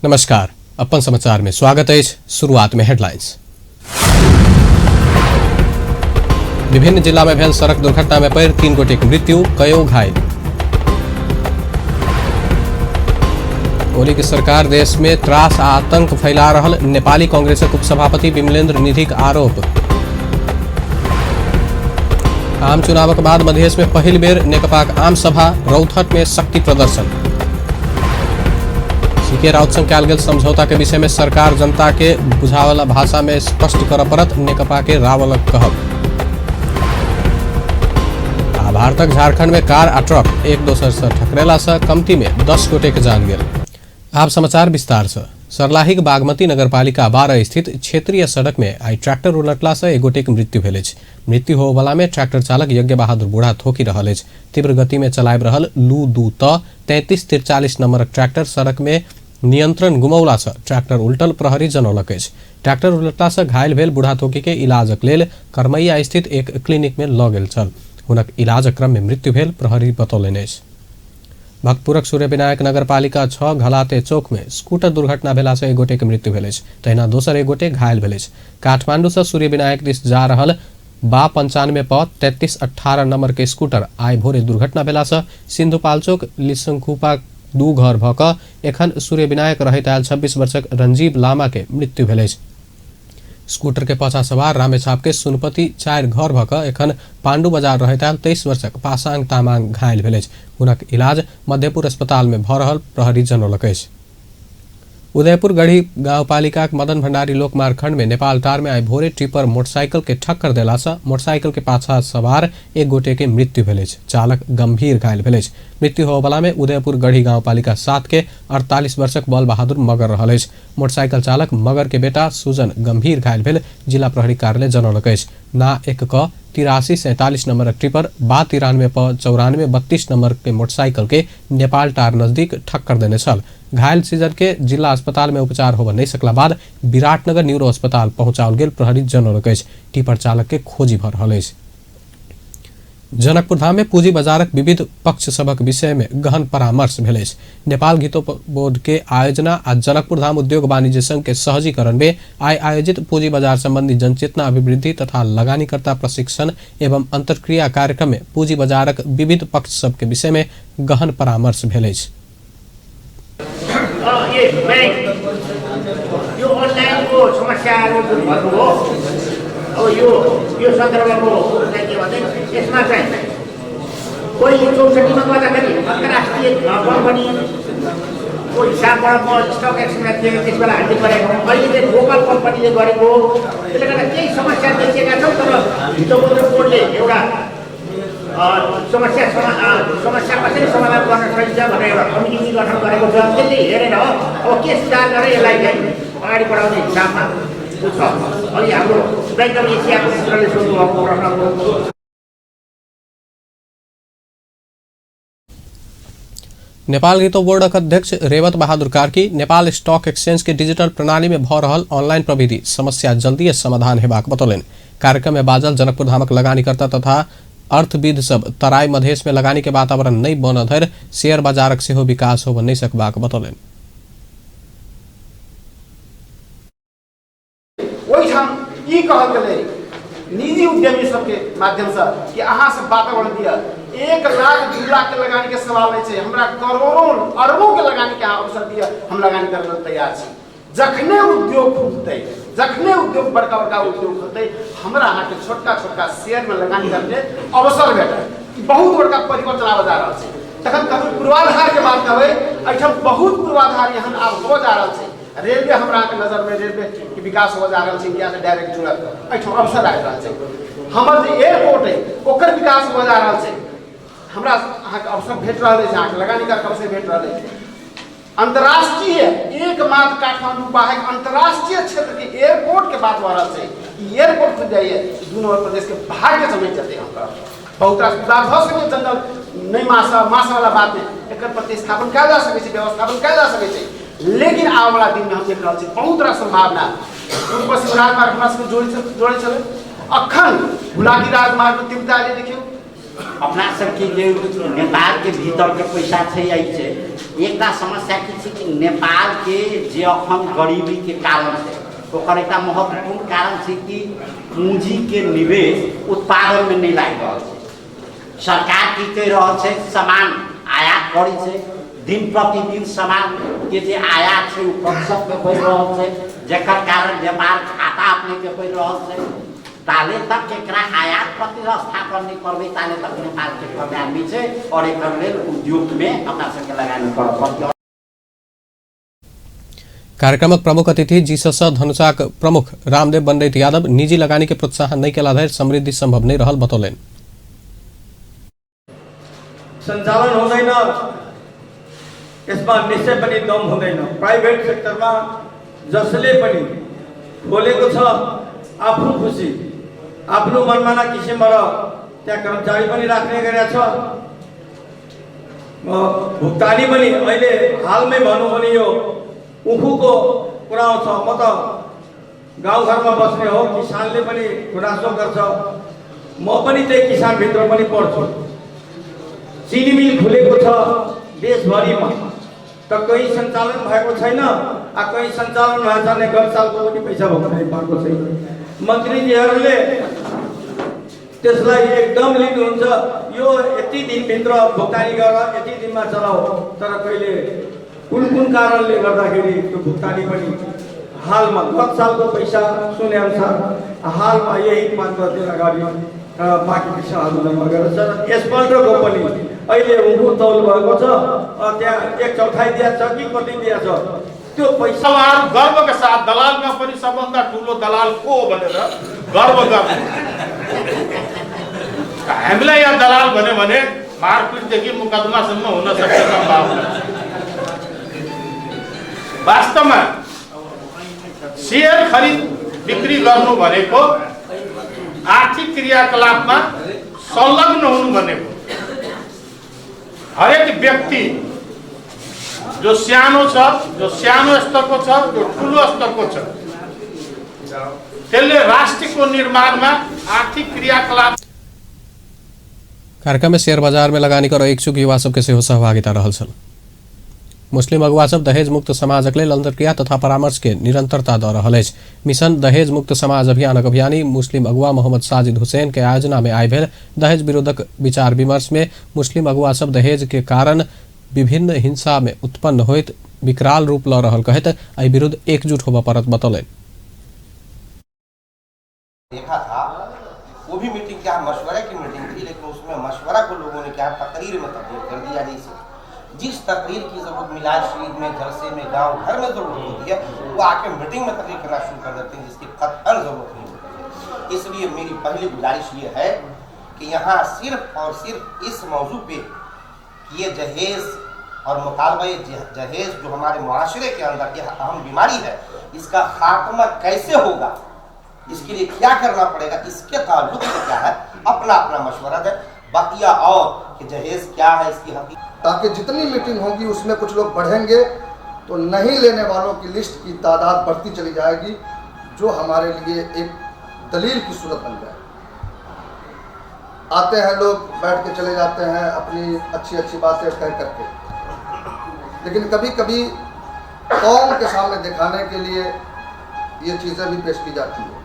नमस्कार, अपन समाचार में स्वागत अछि। शुरुआत में हेडलाइंस। विभिन्न जिला में भेल सड़क दुर्घटना में पड़ि 3 गोटे के मृत्यु, कयो घायल। ओली के सरकार देश में त्रास आ आतंक फैला रहल नेपाली कांग्रेसक उपसभापति विमलेंद्र निधिक आरोप। आम चुनावक बाद मधेश में पहिल बेर नेकपाक आम सभा, रौथट में शक्ति प्रदर्शन। सीके राउत संग कयल गेल समझौता के विषय में सरकार जनता के बुझावला भाषा में स्पष्ट करय पड़त, नेकपा के रावलक कहब। आ भारतक झारखंड में कार आ ट्रक एक दोसर से ठकरेला से कमती में 10 गोटे के जान गेल। आब समाचार विस्तार से। सरलाहीक बागमती नगरपालिका 12 स्थित क्षेत्रीय सड़क में आई ट्रैक्टर उलटला से एक गोटे के मृत्यु भेल अछि। मृत्यु होबला में ट्रैक्टर चालक यज्ञ बहादुर बूढ़ा थोकी रहल अछि। तीव्र गति में चलाबि रहल लू 2 त 3343 नंबरक ट्रैक्टर सड़क में नियंत्रण गुमौला से ट्रैक्टर उलटल प्रहरी जनौलक अछि। ट्रैक्टर उलटला से घायल भेल बूढ़ा थोकी के इलाजक लेल करमैया स्थित एक क्लिनिक में लऽ गेल छल। हुनक इलाजक क्रम में मृत्यु भेल प्रहरी बतौलनि अछि। भक्तपुरक सूर्य विनायक नगरपालिका 6 घलाते चौक में स्कूटर दुर्घटना भेला से एक गोटे के मृत्यु भेल अछि, तहिना दोसर एक गोटे घायल भेल अछि। काठमांडू से सूर्य विनायक दिस जा रहल बा 95 प 3318 नंबर के स्कूटर आइ भोरे दुर्घटना भेला से सिंधुपाल्चोक लिसंखुपा 2 घर भ क एखन सूर्य विनायक रहैत आयल 26 वर्षक रंजीव लामा के मृत्यु भेल अछि। स्कूटर के पाछा सवार रामेछाप के सुनपति 4 घर भ क एखन पांडु बाजार रहैत आयल 23 वर्षक पासांग तामाङ घायल भेल अछि। हुनक इलाज मध्यपुर अस्पताल में भ रहल प्रहरी जनौलक अछि। उदयपुर गढ़ी गाउँपालिकाक मदन भंडारी लोकमार्ग खंड में नेपाल टार में आई भोरे टिपर मोटरसाइकिल के ठक्कर देला से मोटरसाइकिल के पाछा सवार एक गोटे के मृत्यु भेल अछि। चालक गंभीर घायल भेल अछि। मृत्यु होबला में उदयपुर गढ़ी गाउँपालिका 7 के 48 वर्षक बल बहादुर मगर रहल अछि। मोटरसाइकिल चालक मगर के बेटा सुजन गंभीर घायल भेल जिला प्रहरी कार्यालय जनौलक अछि। ना 1 क 8347 नंबरक टिपर बा 93 प 94 32 नंबर के मोटरसाइकिल के नेपाल टार नजदीक ठक्कर देने छल। घायल सीजन के जिला अस्पताल में उपचार होबय नहीं सकला बाद विराटनगर न्यूरो अस्पताल पहुंचाओल गेल प्रहरी जनौलक अछि। टिपर चालक के खोजी भ रहल अछि। जनकपुर धाम में पूंजी बाजारक विविध पक्ष सभक विषय में गहन परामर्श भेल अछि। नेपाल घितो बोर्ड के आयोजना आ जनकपुर धाम उद्योग वाणिज्य संघ के सहजीकरण में आइ आयोजित पूंजी बाजार संबंधी जनचेतना अभिवृद्धि तथा लगानीकर्ता प्रशिक्षण एवं अंतर्क्रिया कार्यक्रम में पूंजी बाजारक विविध पक्ष सबके विषय में गहन परामर्श भेल अछि। यो अनलाइनको समस्याहरू जुन भन्नुभयो, अब यो सन्दर्भको चाहिँ के भन्दै यसमा चाहिँ पहिले 64 गर्दाखेरि अन्तर्राष्ट्रिय कम्पनीको हिसाबबाट म स्टक एक्सचेन्जमा थिएँ, त्यस बेला हामीले गरेको, अहिले चाहिँ लोकल कम्पनीले गरेको, त्यसले गर्दा केही समस्या देखिएका छौँ। तर हितोपत्र बोर्डले एउटा समस्या कसरी समाधान गर्न सकिन्छ भनेर एउटा कमिटी गठन गरेको छ। त्यसले हेरेर अब के सुधार गरेर यसलाई चाहिँ अगाडि बढाउने हिसाबमा ऊ छ। अघि हाम्रो ब्याङ्क अफ एसियाको मित्रले सोध्नुभएको प्रश्नको। नेपाल घितो बोर्डक अध्यक्ष रेवत बहादुर कार्की नेपाल स्टॉक एक्सचेंज के डिजिटल प्रणाली में भ रहल ऑनलाइन प्रविधि समस्या जल्दी समाधान हेबाक बतौलनि। कार्यक्रम में बाजल जनकपुर धामक लगानीकर्ता तथा अर्थविद सब तराई मधेश में लगानी के वातावरण नहीं बन धरि शेयर बाजारक सेहो विकास होब नहीं सकबाक बतौलनि। ओहिठाम ई कहल गेलै निजी उद्यमी सबके माध्यमसँ कि अहाँ सब वातावरण दिअ। 1 लाख 2 लाख के लगानी के सवाल नहीं छै, हमरा करोड़ों अरबों के लगानी के अहाँ अवसर दिअ, हम लगानी करै लेल तैयार छी। जखने उद्योग खुलतै, जखने उद्योग बड़का बड़का उद्योग खुलतै, हमरा अहाँके छोटका छोटका शेयरमे लगानी करके अवसर भेटत। ई बहुत बड़का परिवर्तन आबऽ जा रहल छै। तखन कभी पूर्वाधारके बात कहबै, एहिठाम बहुत पूर्वाधार एहन आब होबऽ जा रहल छै। रेलवे हमरा अहाँके नजरमे रेलवे के विकास होबऽ जा रहल छै, इंडिया से डायरेक्ट जुड़ल एहिठाम अवसर आबि रहल छै। हमर जे एयरपोर्ट अइ ओकर विकास होबऽ जा रहल छै, हमरा अहाँके अवसर भेट रहल अछि, अहाँके लगानी करके अवसर भेट रहल अछि। अंतर्राष्ट्रीय एकमात्र काठमांडू बाहेक अंतर्राष्ट्रीय क्षेत्र के एयरपोर्ट के बात हो रहल छै। ई एयरपोर्ट खुलि जाइए, दू नंबर प्रदेश के भाग्य चमकि जेतै। हम बहुत रास विवाद भऽ सकै जनरल नहि मासा मासा वाला बात में एकर प्रतिस्थापन कयल जा सकै छै, व्यवस्थापन कयल जा सकै छै। लेकिन आबऽ वाला दिन में हम देख रहल छी बहुत रास संभावना। पूर्व पश्चिम राजमार्ग हमरा सबके जोड़ै छलै, अखन हुलाकी राजमार्ग में तीव्रता एलै। देखियौ अपना सबके जे नेपालके भीतरके पैसा छै एहि छै। एकटा समस्या की छै कि नेपालके जे अखन गरीबीके कारण छै ओकर एकटा महत्वपूर्ण कारण छै कि पूँजीके निवेश उत्पादनमे नहि लागि रहल छै। सरकार की कहि रहल छै, सामान आयात करै छै, दिन प्रतिदिन सामानके जे आयात छै ओ प्रतिशतमे बढ़ि रहल छै, जकर कारण व्यापार घाटा अपनेके बढ़ि रहल छै। ताले तक एकरा आयात प्रतिस्थापन नहि करबै ताले तक नेपालके कल्याण नहि छै और एकर लेल उद्योगमे अपना सबके लगानी करऽ पड़तै। कार्यक्रमक प्रमुख अतिथि जीसस धनुषाक प्रमुख रामदेव बंडैत यादव निजी लगानी के प्रोत्साहन नहीं केला धरि समृद्धि संभव नहीं रहल बतौलनि। सञ्चालन हुँदैन, यसमा निश्चय पनि दम हुँदैन। प्राइभेट सेक्टरमा जसले पनि खोलेको छ आफ्नो खुसी आफ्नो मनमाना किसिमबाट त्यहाँ कर्मचारी पनि राख्ने गरेको छ, भुक्तानी पनि अहिले हालमै भनौँ भने यो उखुको कुरा आउँछ। म त गाउँघरमा बस्ने हो, किसानले पनि गुनासो गर्छ, म पनि त्यही किसानभित्र पनि पर्छु। चिनी मिल खुलेको छ देशभरिमा त कहीँ सञ्चालन भएको छैन, आ कहीँ सञ्चालन भएको छ भने गत सालको पनि पैसा भुक्तानी पाएको छैन। मन्त्रीजीहरूले त्यसलाई एकदम लिनुहुन्छ, यो यति दिनभित्र भुक्तानी गर, यति दिनमा चलाऊ, तर कहिले कुन कुन कारणले गर्दाखेरि त्यो भुक्तानी पनि हालमा गत सालको पैसा सुने अनुसार हालमा यही 5-10 दिन अगाडि बाँकी पैसाहरू जम्मा गरेर छ। यसपल्टको पनि अहिले उखु तौल भएको छ, त्यहाँ 1/4 दिएको छ कि कति दिएको छ त्यो पैसा। उहाँहरू गर्वका साथ दलालमा पनि सबभन्दा ठुलो दलाल को हो भनेर गर्व गर्नु। हामीलाई यहाँ दलाल भन्यो भने मारपिटदेखि मुकदमासम्म हुन सक्ने सम्भावना छ। वास्तवमा सेयर खरिद बिक्री गर्नु भनेको आर्थिक क्रियाकलापमा संलग्न हुनु भनेको हरेक व्यक्ति जो सानो छ, जो सानो स्तरको छ, जो ठुलो स्तरको छ, त्यसले राष्ट्रको निर्माणमा आर्थिक क्रियाकलाप। कार्यक्रम में शेयर बाजार में लगानी कर इच्छुक युवा सबके सेहो सहभागिता रहल छल। मुस्लिम अगुवा सब दहेज मुक्त समाजक लेल अंतर्क्रिया तथा परामर्श के निरंतरता दऽ रहल अछि। मिशन दहेज मुक्त समाज अभियानक अभियानी मुस्लिम अगुवा मोहम्मद साजिद हुसैन के आयोजना में आइ भेल दहेज विरोधक विचार विमर्श में मुस्लिम अगुवा सब दहेज के कारण विभिन्न हिंसा में उत्पन्न होइत विकराल रूप लऽ रहल कहैत एहि विरुद्ध एकजुट होबऽ पड़त बतौलनि। देखा था वो भी मीटिंग क्या मशवरे की मीटिंग थी, लेकिन उसमें मशवरा को लोगों ने क्या तकरीर में तब्दील कर दिया। जैसे जिस तकरीर की ज़रूरत मिलाद शरीफ में, जलसे में, गांव घर में ज़रूरत होती है, वो आके मीटिंग में तकरीर करना शुरू कर देते हैं, जिसकी कतअन ज़रूरत नहीं होती है। इसलिए मेरी पहली गुजारिश ये है कि यहाँ सिर्फ और सिर्फ इस मौजू पे कि ये जहेज़ और मुतालबा जहेज़ जो हमारे मुआशरे के अंदर यह अहम बीमारी है, इसका खात्मा कैसे होगा, इसके लिए क्या करना पड़ेगा, इसके ताल्लुक से क्या है अपना अपना मशवरा दे। बकिया और कि जहेज़ क्या है, इसकी हकीकत, ताकि जितनी मीटिंग होगी उसमें कुछ लोग बढ़ेंगे तो नहीं लेने वालों की लिस्ट की तादाद बढ़ती चली जाएगी, जो हमारे लिए एक दलील की सूरत बन जाएगी। आते हैं लोग, बैठ के चले जाते हैं अपनी अच्छी अच्छी बातें कह करके, लेकिन कभी-कभी कौम के सामने दिखाने के लिए ये चीज़ें भी पेश की जाती हैं।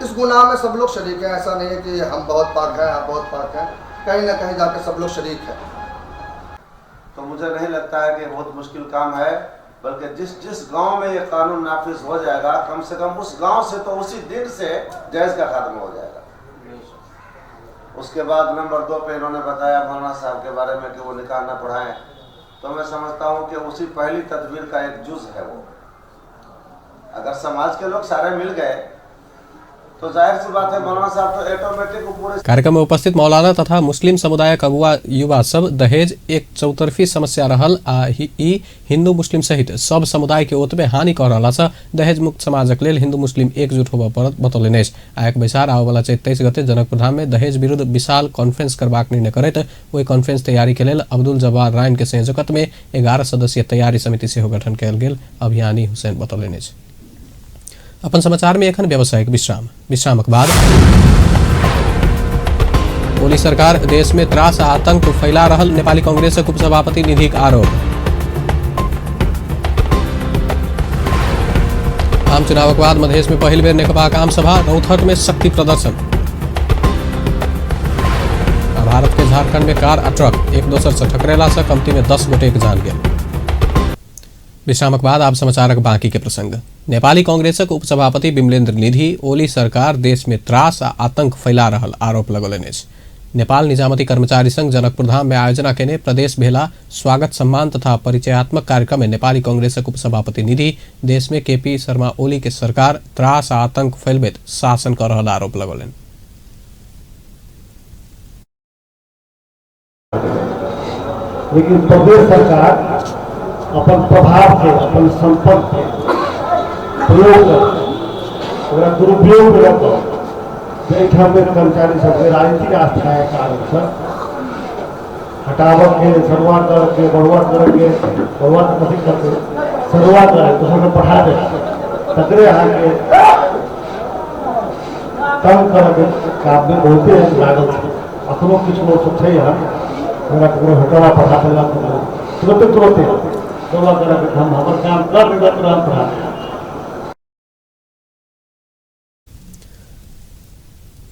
इस गुनाह में सब लोग शरीक हैं, ऐसा नहीं है कि हम बहुत पाक हैं, आप बहुत पाक हैं, कहीं ना कहीं जाके सब लोग शरीक हैं। तो मुझे नहीं लगता है कि बहुत मुश्किल काम है, बल्कि जिस जिस गांव में ये कानून नाफिज हो जाएगा, कम से कम उस गांव से तो उसी दिन से जहेज का खात्मा हो जाएगा। उसके बाद नंबर 2 पे इन्होंने बताया मौलाना साहब के बारे में कि वो निकाह न पढ़ाएं, तो मैं समझता हूँ कि उसी पहली तदबीर का एक जुज है वो। अगर समाज के लोग सारे मिल गए तो जाहिर सी बात है मौलाना साहब तो ऑटोमेटिक वो पूरे। कार्यक्रम में उपस्थित मौलाना तथा मुस्लिम समुदायक अगुवा युवा सब दहेज एक चौतरफी समस्या रहल आ ई हिंदू मुस्लिम सहित सब समुदाय के ओतबे हानि कऽ रहला सँ दहेज मुक्त समाजक लेल हिंदू मुस्लिम एकजुट होबऽ पड़त बतौलनि अछि। आयक बैसार आबऽवला चैत 23 गते जनकपुरधाम में दहेज विरुद्ध विशाल कॉन्फ्रेंस करबाक निर्णय करैत ओहि कॉन्फ्रेंस तैयारी के लेल अब्दुल जब्बार राइन के संयोजकत्व में 11 सदस्यीय तैयारी समिति सेहो गठन कयल गेल अभियानी हुसैन बतौलनि अछि। अपन समाचार में एखन व्यावसायिक विश्राम, विश्रामक बाद ओली सरकार देश में त्रास आ आतंक फैला रहल नेपाली कांग्रेसक उपसभापति निधिक आरोप। आम चुनावक बाद मधेश में पहिल बेर नेकपाक आम सभा, रौतहट में शक्ति प्रदर्शन। भारत के झारखंड में कार आ ट्रक एक दोसर से टकरेला से कमती में 10 गोटे के जान गेल। विश्रामक बाद आप समाचारक बाकी के प्रसंग। नेपाली कांग्रेसक उपसभापति बिमलेन्द्र निधि ओली सरकार देश में त्रास आ आतंक फैला रहल आरोप लगौलनि अछि। नेपाल निजामती कर्मचारी संघ जनकपुरधाम में आयोजना केने प्रदेश भेला स्वागत सम्मान तथा परिचयात्मक कार्यक्रम में नेपाली कांग्रेसक उपसभापति निधि देश में केपी शर्मा ओली के सरकार त्रास आ आतंक फैलबैत शासन कर रहल आरोप लगौलनि। लेकिन प्रदेश सरकार अपन प्रभाव के, अपन संपर्क के प्रयोग कर दुरुपयोग कर एहिठाम कर्मचारी सबके राजनीतिक आस्था के कारण से हटाबऽ के, सरुआ करके, बढ़ुआ करके, बढ़ुआ तऽ कथी करतै, सरुआ करे दोसरके पठा दे, तकरे अहाँके तंग करऽके काममे बहुते लागल छै। अखनो किछु लोक सब छै यहाँ, हमरा ककरो हटौआ पठा देलक तुरते तुरते सरुआ करके हम हमर काम कर देलक तुरंत पठा देलक।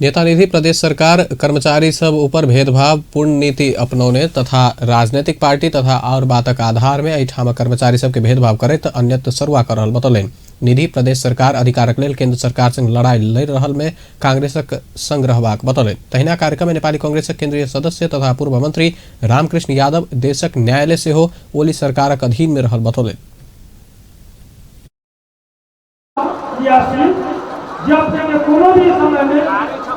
नेता निधि प्रदेश सरकार कर्मचारी सब ऊपर भेदभाव पूर्ण नीति अपनौने तथा राजनीतिक पार्टी तथा और बातक आधार में एहिठाम कर्मचारी सबके भेदभाव करैत अन्यत्र सरुआ कर रहल बतौलनि। निधि प्रदेश सरकार अधिकारक लेल केंद्र सरकार संग लड़ाई लड़ि रहल में कांग्रेसक संग रहबाक बतौलनि। तहिना कार्यक्रम में नेपाली कांग्रेसक केंद्रीय सदस्य तथा पूर्व मंत्री रामकृष्ण यादव देशक न्यायालय सेहो ओली सरकारक अधीन में रहल बतौलनि। कोनो भी समय में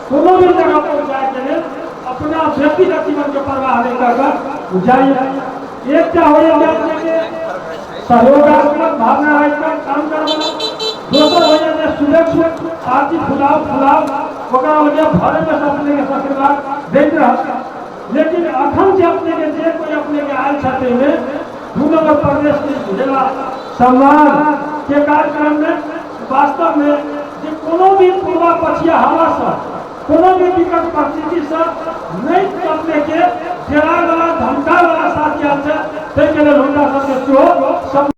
कोनो भी जगह पर जाए के लेल अपना व्यक्तिगत जीवन के परवाह नहीं कर जाइए। एकटा होइए अपने के सहयोगात्मक भावना राखि काम करना, दोसर होइए जे सुरक्षित आर्थिक फुलाव फुलाव ओकरा वजह भरे में अपने के आशीर्वाद दैत रहत। लेकिन अखन जे अपने के जे कोई अपने के आयल छथिन में 2 नंबर प्रदेश के जिला सम्मान के कार्यक्रम में वास्तव में जे कोनो भी पूर्वा पछिया हवा से कोनो भी विकट परिस्थिति से नहीं अपने के डेरा वाला धमका वाला साथी आयल छै, ताहिके लेल हुनका सबके सेहो।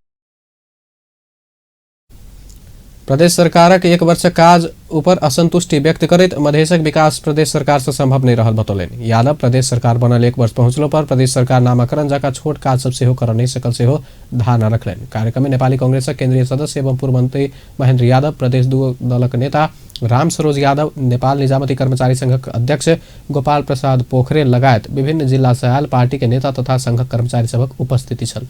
प्रदेश सरकारक एक वर्षक काज ऊपर असंतुष्टि व्यक्त करैत मधेशक विकास प्रदेश सरकार से संभव नहीं रहल बतौलनि। यादव प्रदेश सरकार बनल 1 वर्ष पहुँचलो पर प्रदेश सरकार नामाकरण जकाँ छोट काज सब सेहो कर नहीं सकल सेहो धारणा रखलनि। कार्यक्रम में नेपाली कांग्रेसक केंद्रीय सदस्य एवं पूर्व मंत्री महेंद्र यादव, प्रदेश 2 दलक नेता राम सरोज यादव, नेपाल निजामती कर्मचारी संघक अध्यक्ष गोपाल प्रसाद पोखरेल लगायत विभिन्न जिला से आयल पार्टी के नेता तथा संघक कर्मचारी सभक उपस्थिति छल।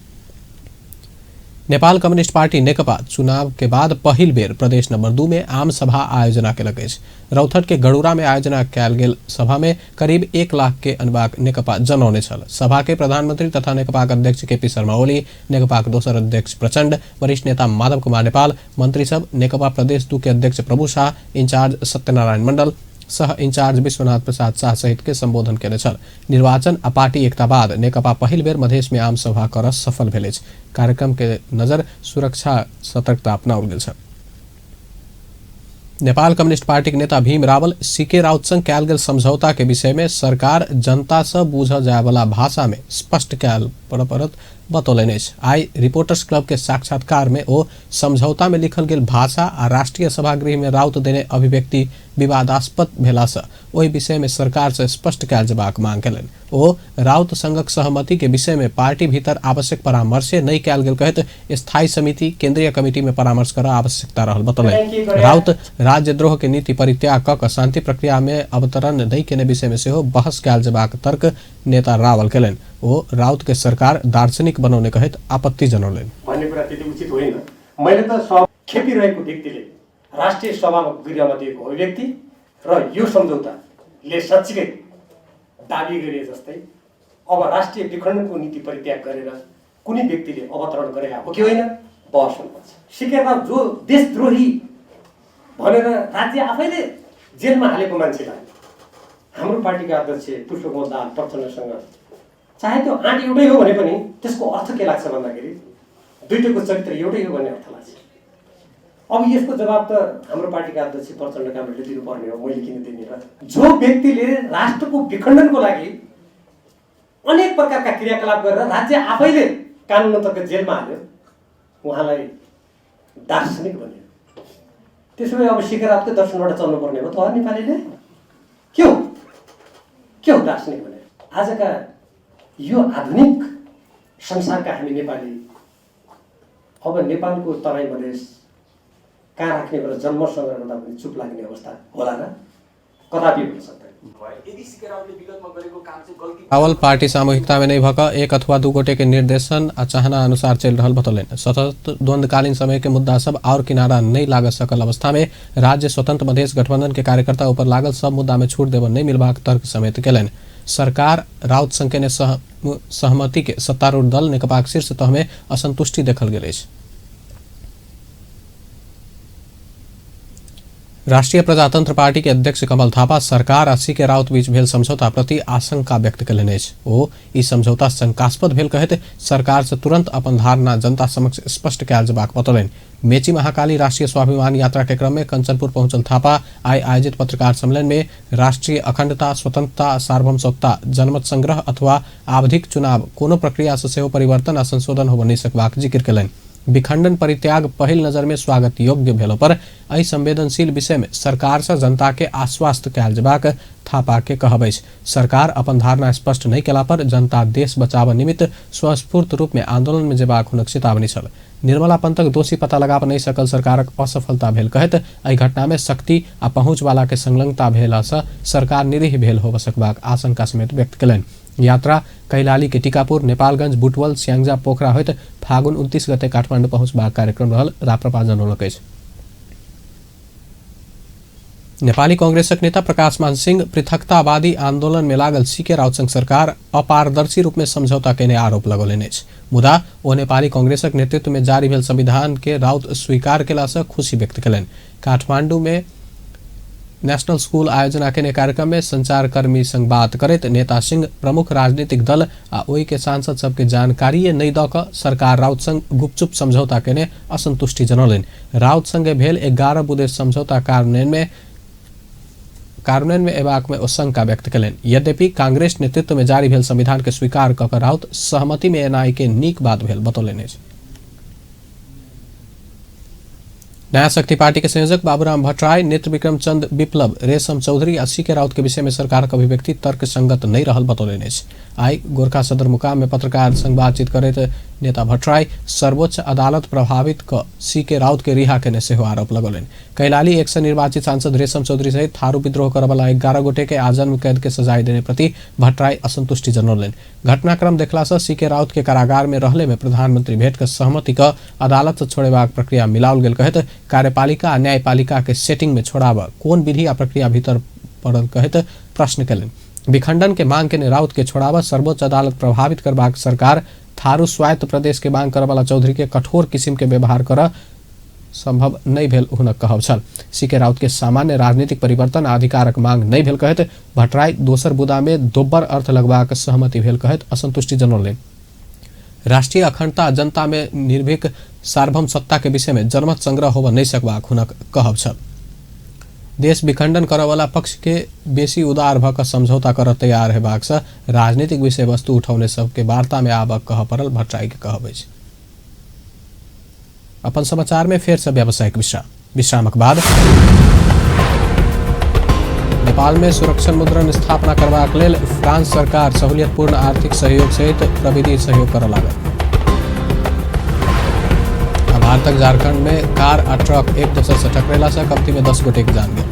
नेपाल कम्युनिस्ट पार्टी नेकपा चुनाव के बाद पहिल बेर प्रदेश नंबर 2 में आम सभा आयोजना केलक अछि। रौतहट के गड़ूरा में आयोजना कयल गेल सभा में करीब 1 लाख के अनबाक नेकपा जनौने छल। सभा के प्रधानमंत्री तथा नेकपाक अध्यक्ष केपी शर्मा ओली, नेकपाक दोसर अध्यक्ष प्रचंड, वरिष्ठ नेता माधव कुमार नेपाल, मंत्री सब, नेकपा प्रदेश 2 के अध्यक्ष प्रभु शाह, इंचार्ज सत्यनारायण मंडल, सह इंचार्ज विश्वनाथ प्रसाद शाह सहित के संबोधन केने छल। निर्वाचन आ पार्टी एकता बाद नेकपा पहिल बेर मधेश में आम सभा कर सफल भेल अछि। कार्यक्रम के नजर सुरक्षा सतर्कता अपनाओल गेल छल। नेपाल कम्युनिस्ट पार्टी के नेता भीम रावल सीके राउत संग कयल गेल समझौता के विषय में सरकार जनता से बूझल जाय वाला भाषा में स्पष्ट कयल पड़त बतौलनि अछि। आइ रिपोर्टर्स क्लब के साक्षात्कार में ओ समझौता में लिखल गेल भाषा आ राष्ट्रीय सभागृह में राउत देने अभिव्यक्ति विवादास्पद भेला से ओहि विषय में सरकार से स्पष्ट कयल जेबाक मांग केलनि। ओ राउत संघक सहमति के विषय में पार्टी भीतर आवश्यक परामर्श नहि कयल गेल कहैत स्थायी समिति केंद्रीय कमिटी में परामर्श कर आवश्यकता रहल बतौलनि। राउत राज्यद्रोह के नीति परित्याग क कऽ शांति प्रक्रिया में अवतरण नहि केने विषय में सेहो बहस कयल जेबाक तर्क नेता रावल केलनि। ओ राउत के सरकार दार्शनिक बनौने कहैत आपत्ति जनौलनि। भन्ने कुरा त्यति उचित होइन। मैले त सब खेपिरहेको व्यक्तिले राष्ट्रिय सभामा गृहमा दिएको अभिव्यक्ति र यो सम्झौताले साँच्चीकै दाबी गरे जस्तै अब राष्ट्रिय विखण्डनको नीति परित्याग गरेर कुनै व्यक्तिले अवतरण गरे हो कि होइन बहस हुनुपर्छ। सिकेर जो देशद्रोही भनेर राज्य आफैले जेलमा हालेको मान्छेलाई हाम्रो पार्टीका अध्यक्ष पुष्पकमल दाहाल प्रचण्डसँग चाहे त्यो आँट एउटै हो भने पनि त्यसको अर्थ के लाग्छ भन्दाखेरि दुईटैको चरित्र एउटै हो भन्ने अर्थ लाग्छ। अब यसको जवाब त हाम्रो पार्टीका अध्यक्ष प्रचण्ड कामरेडले दिनुपर्ने हो, मैले किन दिने र? जो व्यक्तिले राष्ट्रको विखण्डनको लागि अनेक प्रकारका क्रियाकलाप गरेर राज्य आफैले कानुन अन्तर्गत जेलमा हाल्यो, उहाँलाई दार्शनिक भन्यो। त्यसो भए अब सीके राउतकै दर्शनबाट चल्नुपर्ने हो त नेपालीले? के हो के हो दार्शनिक भने? आजका यो आधुनिक संसारका हामी नेपाली अब नेपालको तराई मधेस कहाँ राख्ने भनेर जन्मसँग गर्दा पनि चुप लाग्ने अवस्था होला र? कदापि हुन सक्दैन। रावल पार्टी सामूहिकता में नहीं भक एक अथवा दू गोटे के निर्देशन आ चाहना अनुसार चलि रहल बतौलनि। सतत द्वंद्वकालीन समय के मुद्दा सब और किनारा नहीं लाग सकल अवस्था में राज्य स्वतंत्र मधेश गठबंधन के कार्यकर्ता ऊपर लागल सब मुद्दा में छूट देबऽ नहीं मिलबाक तर्क समेत केलनि। सरकार राउत संग केने सहमति के सत्तारूढ़ दल नेकपाक शीर्ष तह में असंतुष्टि देखल गेल अछि। राष्ट्रिय प्रजातंत्र पार्टी के अध्यक्ष कमल थापा सरकार आ सीके राउत बीच भेल समझौता प्रति आशंका व्यक्त कयलनि अछि। ओ ई समझौता शंकास्पद भेल कहैत सरकार से तुरंत अपन धारणा जनता समक्ष स्पष्ट कयल जेबाक बतौलनि। मेची महाकाली राष्ट्रीय स्वाभिमान यात्रा के क्रम में कंचनपुर पहुंचल थापा आइ आयोजित पत्रकार सम्मेलन में राष्ट्रीय अखंडता, स्वतंत्रता, सार्वभौम सत्ता, जनमत संग्रह अथवा आवधिक चुनाव कोनो प्रक्रिया से सेहो परिवर्तन आ संशोधन होबय नहि सकबाक जिक्र कयलनि। विखंडन परित्याग पहिल नजर में स्वागत योग्य भेलो पर एहि संवेदनशील विषय में सरकार से जनता के आश्वस्त कयल जेबाक थापा के कहब अछि। सरकार अपन धारणा स्पष्ट नहि केला पर जनता देश बचाव निमित्त स्वस्फूर्त रूप में आंदोलन में जेबाक हुनक चेतावनी छल। निर्मला पंतक दोषी पता लगाब नहि सकल सरकारक असफलता भेल कहैत एहि घटना में शक्ति आ पहुंच वाला के संलग्नता भेला से सरकार निरीह भेल होबय सकबाक आशंका समेत व्यक्त कयलनि। यात्रा कैलाली के टीकापुर, नेपालगंज, बुटवल, स्यांगजा, पोखरा होइत फागुन 29 गते काठमाडौँ पहुँचबाक कार्यक्रम रहल राप्रपा जनौलक अछि। नेपाली कांग्रेसक नेता प्रकाश मान सिंह पृथकतावादी आंदोलन में लागल सीके राउत संग सरकार अपारदर्शी रूप में समझौता केने आरोप लगौलनि अछि। मुदा ओ नेपाली कांग्रेसक नेतृत्व में जारी भेल संविधान के राउत स्वीकार केला से खुशी व्यक्त कयलनि। काठमांडू में नेशनल स्कूल आयोजना केने कार्यक्रम में संचारकर्मी संग बात करैत नेता सिंह प्रमुख राजनीतिक दल आ ओहि के सांसद सबके जानकारी नहि दऽ कऽ सरकार राउत संग गुपचुप समझौता केने असंतुष्टि जनौलनि। राउत संगे भेल 11 बुँदे समझौता कार्यान्वयन में एबाक में ओ शंका व्यक्त कयलनि। यद्यपि कांग्रेस नेतृत्व में जारी भेल संविधान के स्वीकार कऽ कऽ राउत सहमति में एनाइ के नीक बात भेल बतौलनि अछि। नया शक्ति पार्टी के संयोजक बाबूराम भट्टराई नेत्र विक्रम चंद विप्लव, रेशम चौधरी आ सीके राउत के विषय में सरकारक अभिव्यक्ति तर्क संगत नहीं रहल बतौलनि अछि। आइ गोरखा सदरमुकाम में पत्रकार संग बातचीत करैत नेता भट्टराई सर्वोच्च अदालत प्रभावित क सीके राउत के रिहा केने सेहो आरोप लगौलनि। कैलाली एक से निर्वाचित सांसद रेशम चौधरी सहित थारू विद्रोह करऽवला 11 गोटे के आजन्म कैद के सजाय देने प्रति भट्टराई असंतुष्टि जनौलनि। घटनाक्रम देखला से सीके राउत के कारागार में रहले में प्रधानमंत्री भेंट के सहमति क अदालत से छोड़ेबाक प्रक्रिया मिलाओल गेल कहैत कार्यपालिका आ न्यायपालिका के सेटिंग में छोड़ाब कोन विधि आ प्रक्रिया भीतर पड़ल कहैत प्रश्न कयलनि। विखंडन के मांग केने राउत के छोड़ाब सर्वोच्च अदालत प्रभावित करबाक सरकार थारू स्वायत्त प्रदेश के मांग करऽवला चौधरी के कठोर किसिम के व्यवहार कर संभव नहीं भेल हुनक कहब छल। सीके राउत के सामान्य राजनीतिक परिवर्तन आ अधिकारक मांग नहीं भेल कहैत भट्टराई दोसर बुदा में दोब्बर अर्थ लगबाक सहमति भेल कहैत असंतुष्टि जनौलनि। राष्ट्रीय अखंडता जनता में निर्भीक सार्वभौम सत्ता के विषय में जनमत संग्रह होबय नहीं सकबाक हुनक कहब छल। देश विखंडन करऽवला पक्ष के बेसी उदार भऽ कऽ समझौता करऽ तैयार हेबाक से राजनीतिक विषय वस्तु उठौने सबके वार्ता में आबऽ कहऽ पड़ल भट्टराई के कहब अछि। अपन समाचार में फेर से व्यावसायिक विश्रामक बाद नेपाल में सुरक्षण मुद्रण स्थापना करबाक लेल फ्रांस सरकार सहूलियतपूर्ण आर्थिक सहयोग सहित प्रविधि सहयोग करऽ लागल। भारतक झारखंड में कार आ ट्रक एक दोसर से टकरेला से कमती में 10 गोटे के जान गेल।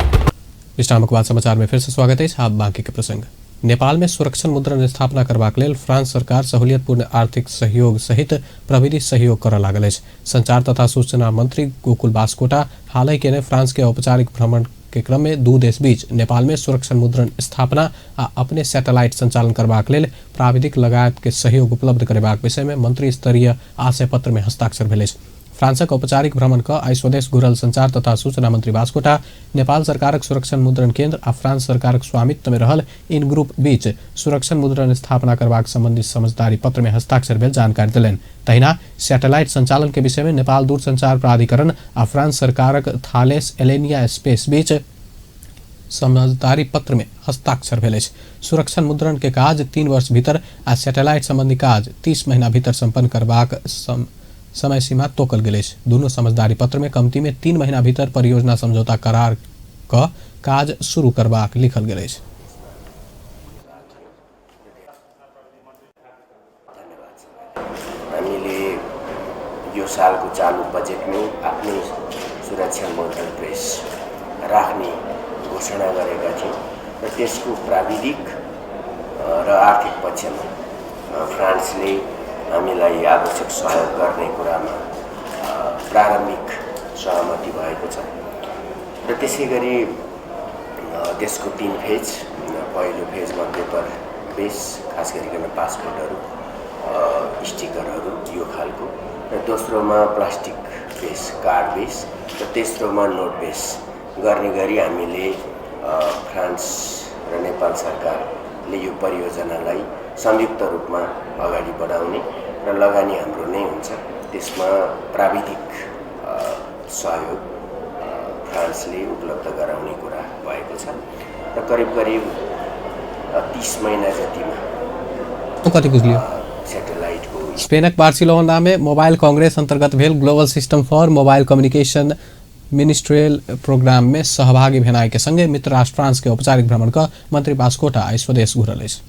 विश्रामक बाद समाचार में फिर से स्वागत अछि। आब बाकी के प्रसंग। नेपाल में सुरक्षण मुद्रण स्थापना करबाक लेल फ्रांस सरकार सहूलियतपूर्ण आर्थिक सहयोग सहित प्रविधि सहयोग करऽ लागल अछि। संचार तथा सूचना मंत्री गोकुल बास्कोटा हालहि केने फ्रांस के औपचारिक भ्रमण के क्रम में दू देश बीच नेपाल में सुरक्षण मुद्रण स्थापना आ अपने सैटेलाइट संचालन करबाक लेल प्राविधिक लगायत के सहयोग उपलब्ध करेबाक विषय में मंत्री स्तरीय आशय पत्र में हस्ताक्षर भेल अछि। फ्रांसक औपचारिक भ्रमण क आइ स्वदेश घुरल संचार तथा सूचना मंत्री बास्कोटा नेपाल सरकारक सुरक्षण मुद्रण केन्द्र आ फ्रांस सरकारक स्वामित्व में रहल इन ग्रुप बीच सुरक्षण मुद्रण स्थापना करबाक संबंधी समझदारी पत्र में हस्ताक्षर भेल जानकारी देलनि। तहिना सैटेलाइट संचालन के विषय में नेपाल दूरसंचार प्राधिकरण आ फ्रांस सरकारक थालेस एलेनिया स्पेस बीच समझदारी पत्र में हस्ताक्षर भेल अछि। सुरक्षण मुद्रण के काज 3 वर्ष भीतर आ सैटेलाइट संबंधी काज 30 महीना भीतर संपन्न करबाक समय सीमा तोकल गेल अछि। दुनू समझदारी पत्र में कमती में 3 महीना भीतर परियोजना समझौता करार क काज शुरू करबाक लिखल गेल अछि। हामीले यो सालको चालु बजेटमै आफ्नै सुरक्षा मुद्रण प्रेस राख्ने घोषणा गरेका थियौँ र त्यसको प्राविधिक र आर्थिक पक्षमा फ्रान्सले हामीलाई आवश्यक सहयोग गर्ने कुरामा प्रारम्भिक सहमति भएको छ र त्यसै गरी त्यसको 3 फेज, पहिलो फेजमा पेपर बेस खास गरिकन पासपोर्टहरू, स्टिकरहरू यो खालको, र दोस्रोमा प्लास्टिक बेस, कार्ड बेस र तेस्रोमा नोट बेस गर्ने गरी हामीले फ्रान्स र नेपाल सरकारले यो परियोजनालाई संयुक्त रूपमा अगाडि बढाउने र लगानी हाम्रो नै हुन्छ, त्यसमा प्राविधिक सहयोग फ्रान्सले उपलब्ध गराउने कुरा भएको छ र करिब करिब 30 महिना जतिमा कति बुझ्लियो सेटेलाइटको। स्पेनक बार्सिलोना में मोबाइल कांग्रेस अंतर्गत भेल global system for mobile communication ministerial programme में सहभागी भेनाइ के संगे मित्र राष्ट्र फ्रांस के औपचारिक भ्रमण क मंत्री बास्कोटा आइ स्वदेश घुरल अछि।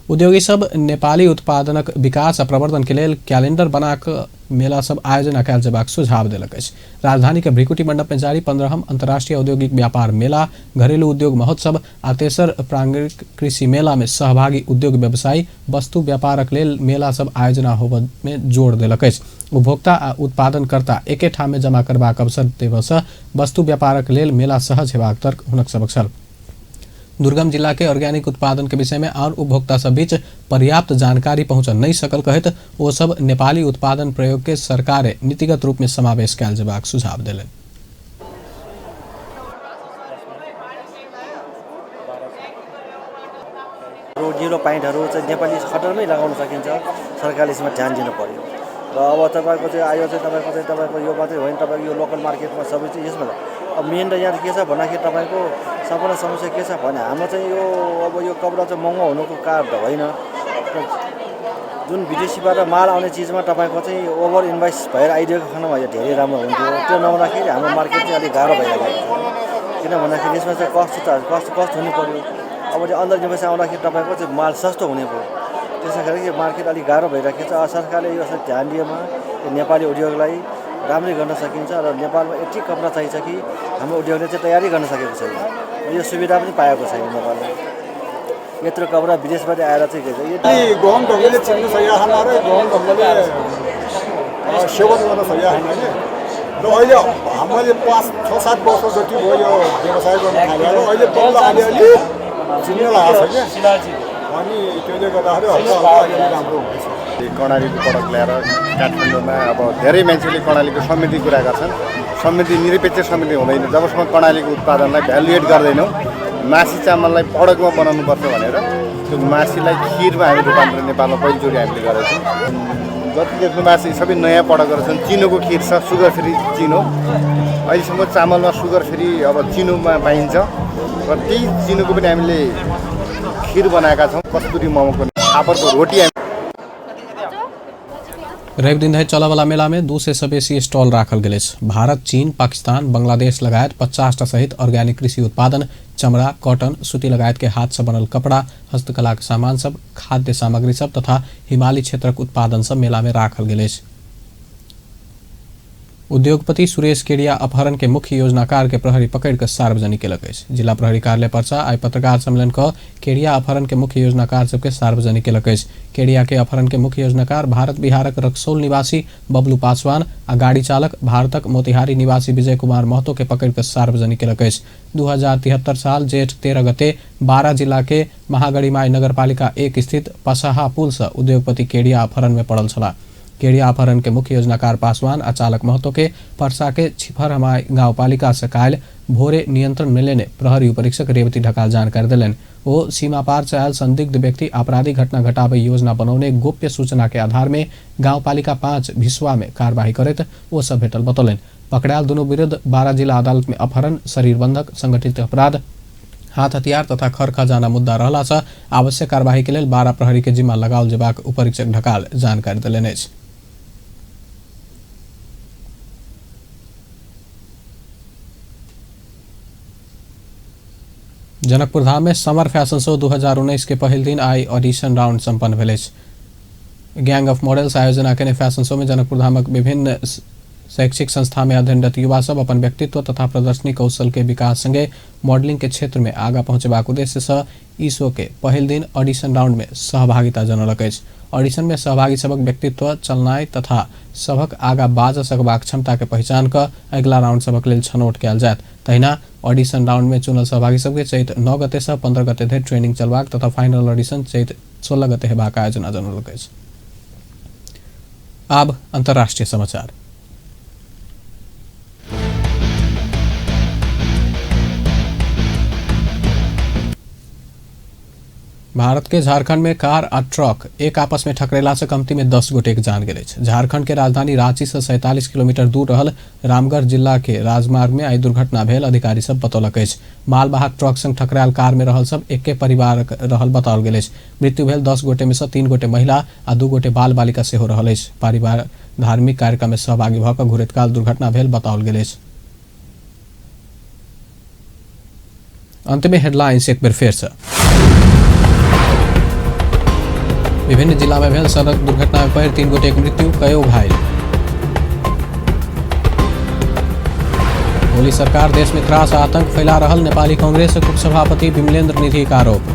उद्योगी सब नेपाली उत्पादनक विकास आ प्रवर्धन के लेल कैलेंडर बना क मेला सब आयोजना कयल जेबाक सुझाव देलक अछि। राजधानी के भ्रिकुटी मंडप में जारी 15हम अंतर्राष्ट्रीय औद्योगिक व्यापार मेला, घरेलू उद्योग महोत्सव आ तेसर प्रांगणिक कृषि मेला में सहभागी उद्योग व्यवसायी वस्तु व्यापारक लेल मेला सब आयोजना होबय में जोड़ देलक अछि। उपभोक्ता आ उत्पादनकर्ता एके ठाम में जमा करबाक अवसर देबसँ वस्तु व्यापारक लेल मेला सहज हेबाक तर्क हुनक सबक छल। दुर्गम जिला के ऑर्गेनिक उत्पादन के विषय में और उपभोक्ता सब बीच पर्याप्त जानकारी पहुंच नहीं सकल कहत ओ सब नेपाली उत्पादन प्रयोग के सरकारे नीतिगत रूप में समावेश कयल जेबाक सुझाव देलनि। जिरो पोइन्टहरू चाहिँ नेपाली खटरमै लगाउन सकिन्छ, सरकारले यसमा ध्यान दिनु पर्यो। र अब तपाईँको चाहिँ आयो चाहिँ तपाईँको यो मात्रै होइन, तपाईँको यो लोकल मार्केटमा सबै चाहिँ यसमा अब मेन त यहाँ के छ भन्दाखेरि तपाईँको सबभन्दा समस्या के छ भने हाम्रो चाहिँ यो अब यो कपडा चाहिँ महँगो हुनुको कारण त होइन, जुन विदेशीबाट माल आउने चिजमा तपाईँको चाहिँ ओभर इन्भेस्ट भएर आइदिएको खण्डमा यो धेरै राम्रो हुन्थ्यो। त्यो नहुँदाखेरि हाम्रो मार्केट चाहिँ अलिक गाह्रो भइरहेको छ, किन भन्दाखेरि यसमा चाहिँ कस्ट त कस्ट हुनु पऱ्यो। अब त्यो अन्डर इन्भेस्ट आउँदाखेरि तपाईँको चाहिँ माल सस्तो हुने भयो, त्यसो गर्दाखेरि मार्केट अलिक गाह्रो भइरहेको छ। सरकारले यो ध्यान दिएमा नेपाली उद्योगलाई राम्रै गर्न सकिन्छ र नेपालमा यति कपडा चाहिन्छ कि हाम्रो उद्योगले चाहिँ तयारी गर्न सकेको छैन, यो सुविधा पनि पाएको छैन नेपालमा। यत्रो कपडा विदेशबाट आएर चाहिँ के छ गहुँ ढङ्गले चिन्न सकेको छैन र गहुँ ढङ्गले सेवन गर्न सकेको छैन कि। र अहिले हामीले 5, 6, 7 वर्ष जति भयो यो व्यवसाय गर्न थालेर अहिले बल्ल अलिअलि चिन्न लागेको छ क्या, अनि त्यसले गर्दाखेरि हल्का हल्का अलिअलि राम्रो हुँदैछ। कर्णालीको प्रडक्ट ल्याएर काठमाडौँमा अब धेरै मान्छेले कर्णालीको समृद्धि कुरा गर्छन्, समृद्धि निरपेक्ष समृद्धि हुँदैन जबसम्म कर्णालीको उत्पादनलाई भ्यालुएट गर्दैनौँ। मासी चामललाई पडकमा बनाउनुपर्छ भनेर त्यो मासीलाई खिरमा हामी रूपान्तरण नेपालमा पहिलोचोटि हामीले गरेका छौँ। जति देख्नु भएको छ सबै नयाँ पडकहरू छन्। चिनोको खिर छ, सुगर फ्री चिनो, अहिलेसम्म चामलमा सुगर फ्री अब चिनोमा पाइन्छ र त्यही चिनोको पनि हामीले खिर बनाएका छौँ। कस्तुरी मोमोको फापरको रोटी। रवि दिन धरि चलयवला मेला में 200 सँ बेसी स्टॉल राखल गेल अछि। भारत, चीन, पाकिस्तान, बांग्लादेश लगायत 50टा सहित ऑर्गेनिक कृषि उत्पादन, चमड़ा, कॉटन, सूती लगायत के हाथ से बनल कपड़ा, हस्तकला के सामान सब, खाद्य सामग्री सब तथा हिमालय क्षेत्रक उत्पादन सब मेला में राखल गेल अछि। उद्योगपति सुरेश केडिया अपहरण के मुख्य योजनाकार के प्रहरी पकड़ कर सार्वजनिक केलक अछि। जिला प्रहरी कार्यालय पर्सा आइ पत्रकार सम्मेलन क केडिया अपहरण के मुख्य योजनाकार सबके सार्वजनिक केलक अछि। केडिया के अपहरण के मुख्य योजनाकार भारत बिहारक रक्सौल निवासी बबलू पासवान आ गाड़ी चालक भारतक मोतिहारी निवासी विजय कुमार महतो के पकड़ कर सार्वजनिक केलक अछि। 2073 साल जेठ 13 गते 12 जिला के महागढ़ीमाई नगरपालिका 1 स्थित पसहा पुल से उद्योगपति केडिया अपहरण में पड़ल छलाह। केरिया अपहरण के मुख्य योजनाकार पासवान आ चालक महतो के परसा के छिफरहमाई गाउँपालिका से काल्हि भोरे नियंत्रण में लेने प्रहरी उपरीक्षक रेवती ढकाल जानकारी देलनि। ओ सीमा पार से आयल संदिग्ध व्यक्ति आपराधिक घटना घटाबे योजना बनौने गोप्य सूचना के आधार में गाउँपालिका 5 भिसवा में कार्यवाही करैत ओ सब भेटल बतौलनि। पकड़ायल दुनू विरुद्ध 12 जिला अदालत में अपहरण, शरीर बंधक, संगठित अपराध, हाथ हथियार तथा खर खजाना मुद्दा रहला से आवश्यक कार्यवाही के लेल 12 प्रहरी के जिम्मा लगाओल जेबाक उपरीक्षक ढकाल जानकारी देलनि अछि। जनकपुर धाम में समर फैशन शो 2019 के पहिल दिन आई ऑडिशन राउंड संपन्न भेल अछि। गैंग ऑफ मॉडल्स आयोजना केने फैशन शो में जनकपुर धामक विभिन्न शैक्षिक संस्था में अध्ययनरत युवा सब अपन व्यक्तित्व तथा प्रदर्शनी कौशल के विकास संगे मॉडलिंग के क्षेत्र में आगा पहुंचबाक उद्देश्य से ई शो के पहिल दिन ऑडिशन राउंड में सहभागिता जनौलक अछि। ऑडिशन में सहभागी सबक व्यक्तित्व, चलनाइ तथा सबक आगा बाज सकबाक क्षमता के पहचान क अगिला राउंड सबक लेल छनौट कयल जायत। तहिना ऑडिशन राउंड में चुनल सहभागी सबके चैत 9 गते से 15 गते धरि ट्रेनिंग चलबाक तथा फाइनल ऑडिशन चैत 16 गते हेबाक आयोजना जनौलक अछि। आब अंतर्राष्ट्रीय समाचार। भारत के झारखंड में कार आ ट्रक एक आपस में ठकरेला से कमती में 10 गोटे के जान गेल अछि। झारखंड के राजधानी रांची से 47 किलोमीटर दूर रहल रामगढ़ जिला के राजमार्ग में आई दुर्घटना भेल अधिकारी सब बतौलक अछि। मालवाहक ट्रक संग ठकरायल कार में रहल सब एके परिवार रहल बताओल गेल अछि। मृत्यु भेल 10 गोटे में से 3 गोटे महिला आ 2 गोटे बाल बालिका सेहो रहल अछि। परिवार धार्मिक कार्यक्रम में सहभागी भऽ कऽ घुरैत काल दुर्घटना भेल बताओल गेल अछि। अंत में हेडलाइंस एक बेर फेर से। विभिन्न जिला में भेल सड़क दुर्घटना में पड़ि 3 गोटे के मृत्यु, कयो घायल। ओली सरकार देश में त्रास आतंक फैला रहल नेपाली कांग्रेस उपसभापति विमलेंद्र निधि का आरोप।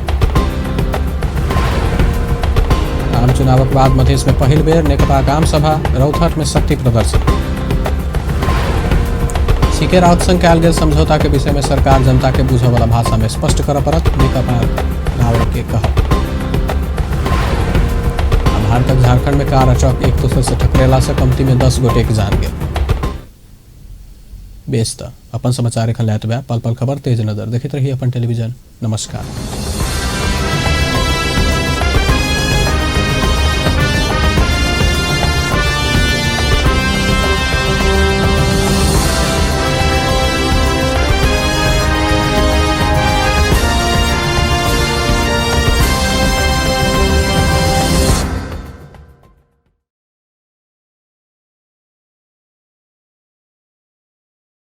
आम चुनावक बाद मधेश में पहिल बेर नेकपा आम सभा, रौतहट में शक्ति प्रदर्शन। सीके राउत संग कयल गेल समझौता के विषय में सरकार जनता के बुझय वाला भाषा में स्पष्ट करय पड़त, नेकपा रावल के कहब। भारतक झारखंड में कार आ ट्रक एक दोसर से टकरेला से कमती में 10 गोटे के जान गेल। बेस त अपन समाचार एखन लैत पल पल खबर तेज नजर देखैत रही अपन टेलीविजन। नमस्कार।